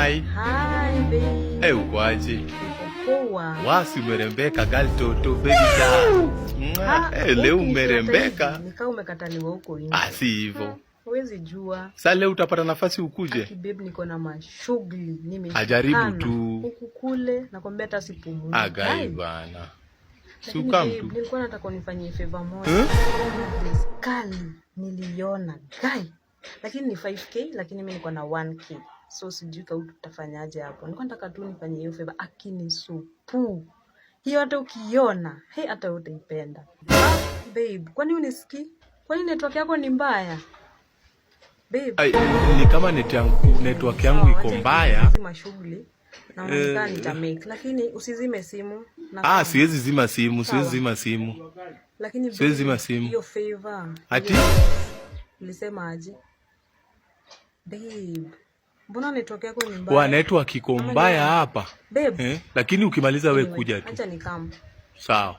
Hi. Hi babe. Hey, uko aje? Niko poa. Wasi umerembeka girl toto baby doll. Ah, Hey, leo huku hata umerembeka. hivi, ni kaa umekataliwa huko nje. Ah, si hivyo. Huwezi jua. Sasa leo utapata nafasi ukuje? Aki babe, niko na mashughuli, nimeshikana. Ajaribu tu. Huku kule nakwambia hata sipumui. Agai Ai, bana. lakini Suka babe, mtu. nilikuwa nataka unifanyie favor moja. Eh? Kuna kali niliona guy. Lakini ni 5K, lakini mimi niko na 1K. So sijui kama tutafanyaje hapo. Nilikuwa nataka tu nifanyie hiyo favor akinisupu. Hiyo hata ukiona, hey, hata utaipenda. Ah, babe, kwani unisikii? Kwani network yako ni mbaya? Babe. Ai, ni kama network yangu Sawa, iko acha mbaya. nizima shughuli. Naona nikaa Eh. nitamake, lakini usizime simu na Ah, siwezi zima simu, siwezi Sawa. zima simu. Lakini Siwezi babe, zima simu. hiyo favor. Ati? Ulisema aje? Babe, mbona network yako ni mbaya? Wa network iko Ama mbaya hapa. Babe, Eh? Lakini ukimaliza we anyway, kuja tu. acha nikam. Sawa.